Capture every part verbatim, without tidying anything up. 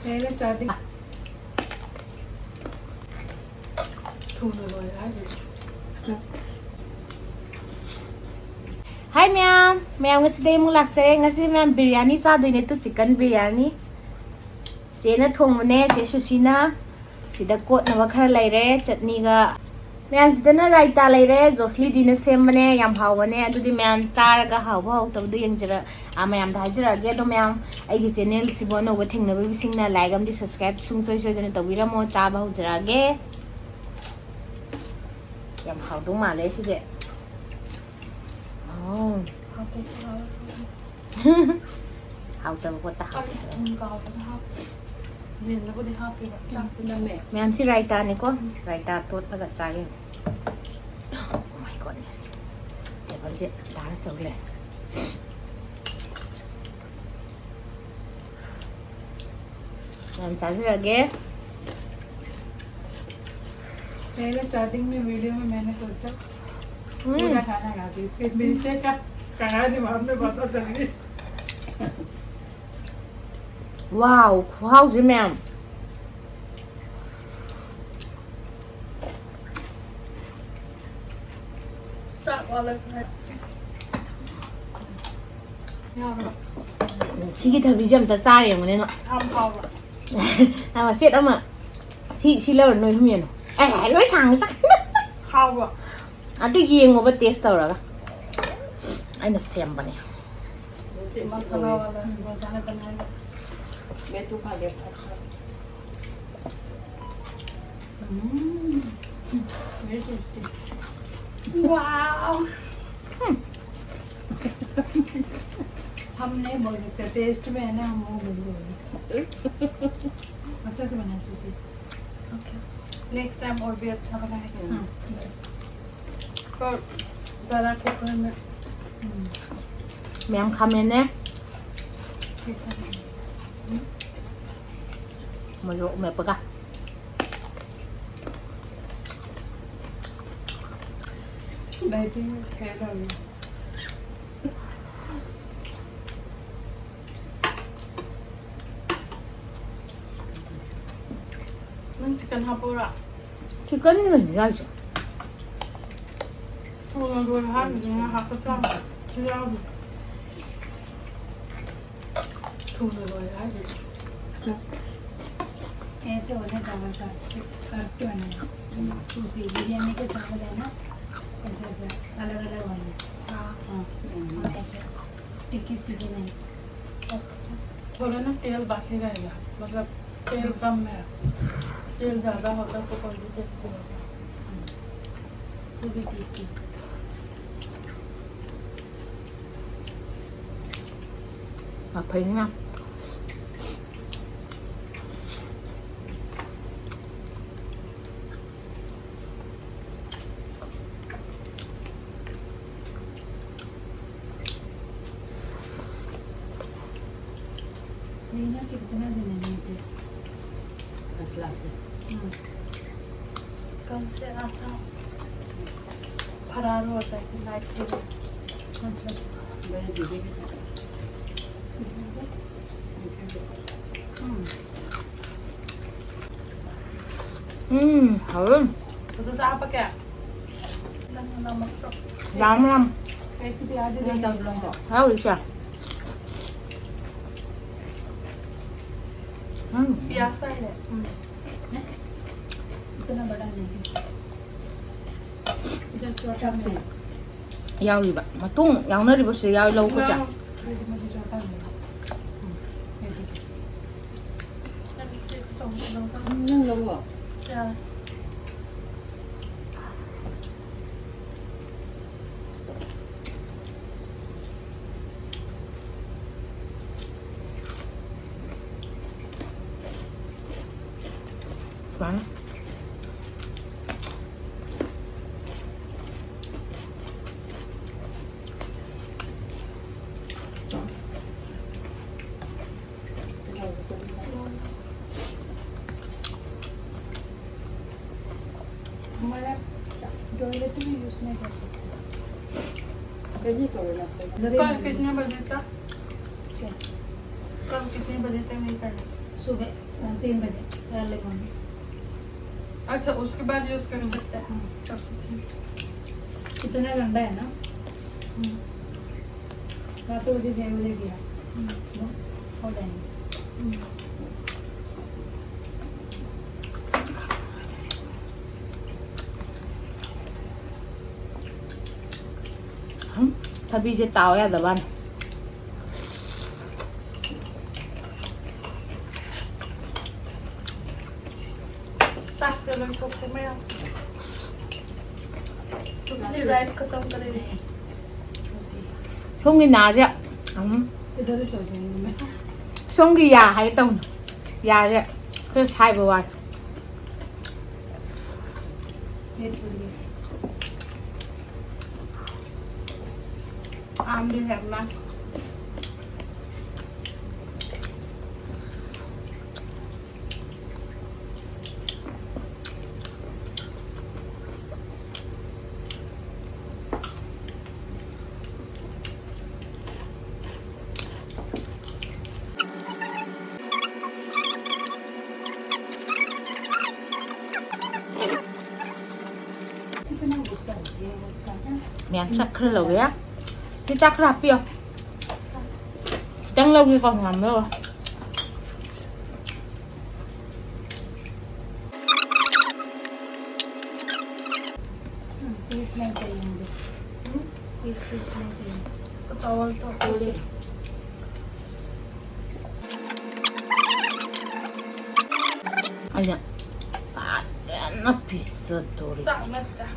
ꯀꯩꯅꯣ starting? ꯊꯨꯅ ꯂꯣꯏꯔꯦ ꯍꯥꯏꯗꯨꯗꯤ꯫ ꯍꯥꯏ ꯃꯌꯥꯝ, ꯃꯌꯥꯝ ꯉꯁꯤꯗꯤ ꯑꯃꯨꯛ ꯂꯥꯛꯆꯔꯦ꯫ ꯉꯁꯤꯗꯤ ꯃꯌꯥꯝ ꯕꯤꯔꯌꯥꯅꯤ ꯆꯥꯗꯣꯏꯅꯦ, ꯇꯨ chicken ꯕꯤꯔꯌꯥꯅꯤ꯫ ꯆꯦꯅ ꯊꯣꯡꯕꯅꯦ, ꯆꯦ ꯁꯨꯁꯤꯅ꯫ ꯁꯤꯗ ꯀꯣꯠꯅꯕ ꯈꯔ ꯂꯩꯔꯦ, ꯆꯠꯅꯤꯒ꯫ ꯃꯌꯥꯝꯁꯤꯗꯅ ꯔꯥꯏꯇꯥ ꯂꯩꯔꯦ, ꯖꯣꯁꯂꯤꯗꯤꯅ ꯁꯦꯝꯕꯅꯦ, ꯌꯥꯝ ꯍꯥꯎꯕꯅꯦ꯫ ꯑꯗꯨꯗꯤ ꯃꯌꯥꯝ ꯆꯥꯔꯒ ꯍꯥꯎꯕ ꯍꯥꯎꯇꯕꯗꯨ ꯌꯦꯡꯖꯔ-, ꯑ, ꯃꯌꯥꯝꯗ ꯍꯥꯏꯖꯔꯛꯑꯒꯦ꯫ ꯑꯗꯣ ꯃꯌꯥꯝ ꯑꯩꯒꯤ channelꯁꯤꯕꯨ ꯑꯅꯧꯕ ꯊꯦꯡꯅꯕꯤꯕꯁꯤꯡꯅ like ꯑꯃꯗꯤ subscribe ꯁꯨꯡꯁꯣꯏ ꯁꯣꯏꯗꯅ ꯇꯧꯕꯤꯔꯝꯃꯣ꯫ ꯆꯥꯕ ꯍꯧꯖꯔꯛꯑꯒꯦ꯫ ꯌꯥꯝ ꯍꯥꯎꯗꯧ ꯃꯥꯜꯂꯦ ꯁꯤꯗꯤ꯫ ꯑꯣ꯫ ꯍꯥꯎꯇꯕ ꯄꯣꯠꯇ ꯍꯥꯎꯇꯦ꯫ ꯊꯨꯝ ꯀꯥꯎꯗꯅ ꯍꯥꯞꯄꯦ꯫ ꯌꯦꯟꯗꯕꯨꯗꯤ ꯍꯥꯞꯄꯦꯕ, ꯆꯥꯛꯇꯤ ꯅꯝꯃꯦ꯫ ꯃꯌꯥꯝꯁꯤ ꯔꯥꯏꯇꯥꯅꯤꯀꯣ꯫ ꯔꯥꯏꯇꯥ ꯇꯣꯠꯂꯒ ꯆꯥꯒꯦ꯫ Oh my goodness꯫ Tableꯁꯦ dance ꯇꯧ ꯂꯩꯔꯦ꯫ ꯌꯥꯝ ꯆꯥꯖꯔꯒꯦ꯫ पहले starting में वीडियो में मैंने सोचा हम्म। पूरा खाना खा दी, इसके नीचे का कहा दिमाग में पता चल गई। Wow, ꯈꯨꯍꯥꯎꯁꯦ ꯃꯌꯥꯝ꯫ ꯆꯥꯛ ꯋꯥꯠꯂꯁꯨ ꯍꯥꯏ꯫ ꯌꯥꯕ꯭ꯔꯣ? ꯁꯤꯒꯤ ꯊꯕꯤꯁꯦ ꯑꯝꯇ ꯆꯥꯔ ꯌꯦꯡꯉꯨꯅꯦ ꯅꯣꯏ꯫ ꯌꯥꯝ ꯍꯥꯎꯕ꯭ꯔꯣ? ꯑ, ꯁꯦꯠ ꯑꯃ꯫ ꯁꯤ, ꯁꯤ ꯂꯧꯔ ꯅꯣꯏ ꯑꯍꯨꯝ ꯌꯦꯡꯉꯣ꯫ ꯑꯦ, ꯂꯣꯏ ꯁꯥꯡꯅ ꯆꯠ-꯫ ꯍꯥꯎꯕ꯭ꯔꯣ? ꯑꯗꯨ ꯌꯦꯡꯉꯣꯕ, taste ꯇꯧꯔꯒ꯫ ꯑꯩꯅ ꯁꯦꯝꯕꯅꯦ꯫ मसाला वाला रोजाना बनाएगा। मैं तो खा गया। हम्म, very tasty। Wow। हम नहीं बोल सकते, taste में है ना, हम मुंह बंद हो गए। अच्छा से बनाए सुशी। OK। Next time और भी अच्छा बनाएंगे। हाँ। पर बड़ा कुकर में। हम्म। ꯃꯌꯥꯝ ꯈꯥꯃꯦꯟꯅꯦ꯫ ꯃꯣꯔꯣꯛ ꯃꯦꯠꯄꯒ꯫ Lighting fail हो गई। ꯅꯪ ꯆꯤꯛꯀꯟ ꯍꯥꯞꯄꯧꯔꯥ? ꯆꯤꯛꯀꯟꯒꯤ ꯂꯩꯅꯤ ꯍꯥꯏꯁꯦ꯫ ꯊꯨꯅ ꯂꯣꯏ ꯍꯥꯏꯕꯗꯨꯅ ꯍꯥꯞꯄ ꯆꯥꯕ ꯌꯥꯎꯗꯦ꯫ ꯊꯨꯅ ꯂꯣꯏ ꯍꯥꯏꯕꯗꯤ꯫ ऐसे होने चावल चाट के करके बनाए। दूसरी बिरयानी के चावल है ना, ऐसे ऐसे अलग अलग होने। हाँ। हाँ, ऐसे स्टिकी स्टिकी नहीं। थोड़ा ना तेल बाकी रहेगा, मतलब तेल कम है। तेल ज़्यादा होता तो और भी टेस्टी होता। वो भी टेस्टी। ꯉꯥꯐꯩꯅ꯫ नीना कितना दिन है नहीं थे? दस लाख से। हाँ। कल से आशा फरार हो जाएगी लाइफ के लिए। अच्छा। मेरे दीदी के साथ। ꯎꯝ, ꯍꯥꯎꯋꯦ꯫ ꯅꯪ ꯅꯃꯛꯇꯣ꯫ ꯌꯥꯝ ꯌꯥꯝ꯫ ꯀꯩꯁꯨꯗꯤ ꯌꯥꯗꯦ, ꯅꯪ ꯆꯥꯕ ꯂꯣꯏꯔꯦ꯫ ꯍꯥꯎꯋꯦ ꯏꯆꯦ꯫ ꯎꯝ꯫ ꯄꯤꯌꯥꯁ ꯆꯥꯏꯅꯦ꯫ ꯎꯝ꯫ इतना बड़ा नहीं। इधर छोटा में। ꯆꯥꯛꯇꯤ ꯌꯥꯎꯔꯤꯕ꯫ ꯃꯇꯨꯡ ꯌꯥꯎꯅꯔꯤꯕꯁꯦ ꯌꯥꯎ-, ꯂꯧꯀꯣ ꯆꯥ꯫ ꯌꯥꯎ-, ꯎꯝ꯫ ꯅꯪ ꯂꯧꯑꯣ꯫ ꯌꯥꯔꯦ꯫ ꯁꯨꯃꯥꯏꯅ꯫ हमारा टॉयलेट भी यूज़ नहीं कर सकते। कल कितने बजे तक? क्या? कल कितने बजे तक नहीं करना? सुबह, अ, तीन बजे, early morning। अच्छा, उसके बाद यूज़ कर सकते हैं। हम्म। चलो, ठीक। इतना गंदा है ना। हम्म। रात को मुझे छः बजे दिया। हम्म। हो जाएंगे। हम्म। ꯎꯝ, ꯊꯕꯤꯁꯦ ꯇꯥꯎ ꯌꯥꯗꯕꯅꯤ꯫ ꯆꯥꯛꯁꯦ ꯂꯣꯏꯊꯣꯛꯄ ꯃꯌꯥꯝ꯫ ꯎꯁꯂꯤ ꯔꯥꯏꯁ ꯈꯛꯇꯪ ꯆꯠꯂꯦ꯫ ꯁꯣꯝꯒꯤ ꯅꯥꯁꯦ, ꯎꯝ, ꯁꯣꯝꯒꯤ ꯌꯥ ꯍꯥꯏꯒꯦ ꯇꯧꯅꯤ꯫ ꯌꯥꯁꯦ ꯈꯔ ꯁꯥꯏꯕ ꯋꯥꯅꯤ꯫ आम भी है अपना। ꯃꯌꯥꯝ ꯆꯥꯛ ꯈꯔ ꯂꯧꯒꯦ꯫ ꯁꯤ ꯆꯥꯛ ꯈꯔ ꯍꯥꯞꯄꯤꯌꯣ꯫ ꯈꯤꯇꯪ ꯂꯧꯒꯦꯀꯣ, ꯃꯌꯥꯝ ꯂꯧꯔꯣꯏ꯫ पीस नहीं चाहिए मुझे। हम्म? पीस, पीस नहीं चाहिए। इसको चावल तो पूरे। ꯑꯩꯅ ꯐꯖꯅ ꯄꯤꯖꯗꯣꯔꯤ꯫ ꯆꯥꯛ ꯅꯠꯇ꯭ꯔꯥ?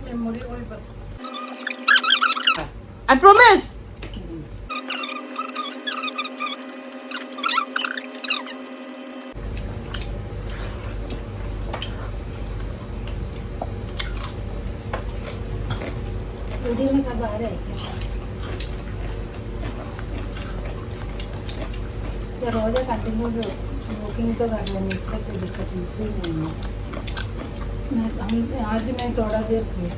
ꯃꯦꯃꯣꯔꯤ ꯑꯣꯏꯕ꯫ I promise. वीडियो में सब आ रहे हैं क्या? सर, रोजा कंटिन्यू जो बुकिंग तो कर रहे हैं, इसका कोई दिक्कत नहीं। मैं, हम, आज मैं थोड़ा देर फ्री।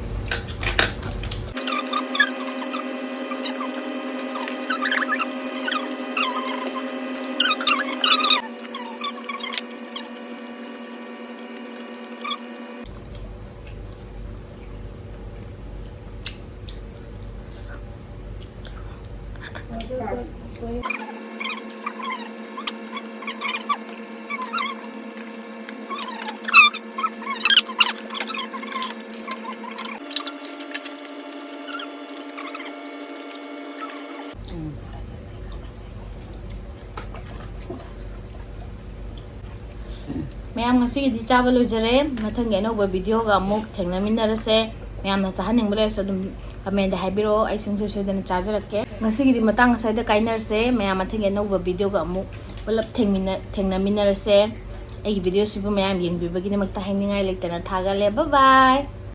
ꯃꯌꯥꯝ, ꯉꯁꯤꯒꯤꯗꯤ ꯆꯥꯕ ꯂꯣꯏꯖꯔꯦ꯫ ꯃꯊꯪꯒꯤ ꯑꯅꯧꯕ ꯚꯤꯗꯤꯑꯣꯒ ꯑꯃꯨꯛ ꯊꯦꯡꯅꯃꯤꯟꯅꯔꯁꯦ꯫ ꯃꯌꯥꯝꯅ ꯆꯥꯍꯟꯅꯤꯡꯕ ꯂꯩꯔꯁꯨ ꯑꯗꯨꯝ ꯀꯃꯦꯟꯗ ꯍꯥꯏꯕꯤꯔꯛꯑꯣ, ꯑꯩ ꯁꯨꯡꯁꯣꯏ ꯁꯣꯏꯗꯅ ꯆꯥꯖꯔꯛꯀꯦ꯫ ꯉꯁꯤꯒꯤꯗꯤ ꯃꯇꯥꯡ ꯑꯁ꯭ꯋꯥꯏꯗ ꯀꯥꯏꯅꯔꯁꯦ꯫ ꯃꯌꯥꯝ, ꯃꯊꯪꯒꯤ ꯑꯅꯧꯕ ꯚꯤꯗꯤꯑꯣꯒ ꯑꯃꯨꯛ ꯄꯨꯂꯞ ꯊꯦꯡꯃꯤꯟꯅ-, ꯊꯦꯡꯅꯃꯤꯟꯅꯔꯁꯦ꯫ ꯑꯩꯒꯤ ꯚꯤꯗꯤꯑꯣꯁꯤꯕꯨ ꯃꯌꯥꯝ ꯌꯦꯡꯕꯤꯕꯒꯤꯗꯃꯛꯇ ꯍꯥꯏꯅꯤꯡꯉꯥꯏ ꯂꯩꯇꯅ ꯊꯥꯒꯠꯂꯦ꯫ Bye bye꯫